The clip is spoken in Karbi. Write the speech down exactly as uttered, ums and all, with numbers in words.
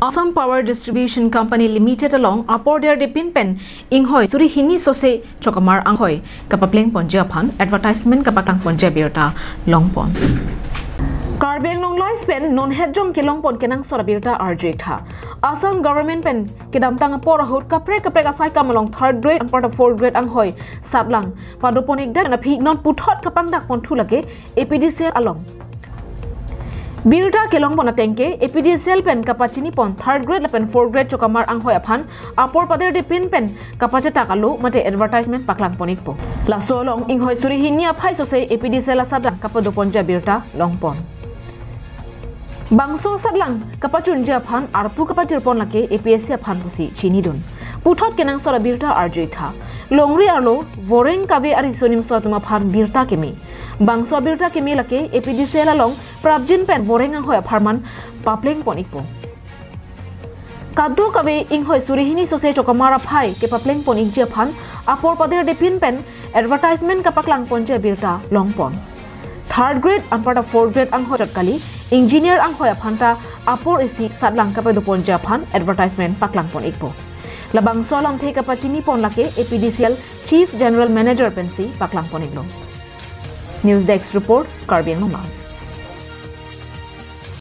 Assam Power Distribution Company Limited along apor derdepin pen inghoi suri hini sose chokamar anghoi kapapleng ponji aphan advertisement kapaklang ponji abirta longpon. Karbi Anglong Live pen non hetjong kelongpon kenangsot abirta arju-ik tha. Assam government pen kedamtang apor ahut kaprek kaprek asai kam along third grade anparta fourth grade anghoi satlang padopon-ik det aphi non puthot kapangdak ponthu lake A P D C L along. Birta kelongpon ateng ke A P D C L pen kapachinipon third grade lapen fourth grade chokamar anghoi aphan apor paderdepin pen kapachetak alo mate advertisement paklangpon-ikpo. Laso along inghoi suri hini aphai sose A P D C L asatlang kapadoponji abirta longpon. Bangso asatlang kapachunji aphan arpu kapachirpon lake A P S C aphan pusi chinidun. Puthot kenangsot abirta arju-ik tha. Longri arlo voreng kave ariso nimso atum aphan birta keme. Bangso abirta keme lake A P D C L along prapjin pen voreng anghoi apharman paplengpon-ikpo. Kadokave inghoi suri hini sose chokamar aphai kepaplengpon-ikji aphan apor paderdepin pen advertisement kapaklangponji abirta longpon. Third grade anparta fourth grade anghoi chot kali engineer anghoi aphanta apor isi satlang kapadoponji aphan advertisement paklangpon-ikpo. Labangso alamthe kapachinipon lake A P D C L Chief General Manager pensi paklangpon-iklo. News Desk Report, Karbi Anglong Live.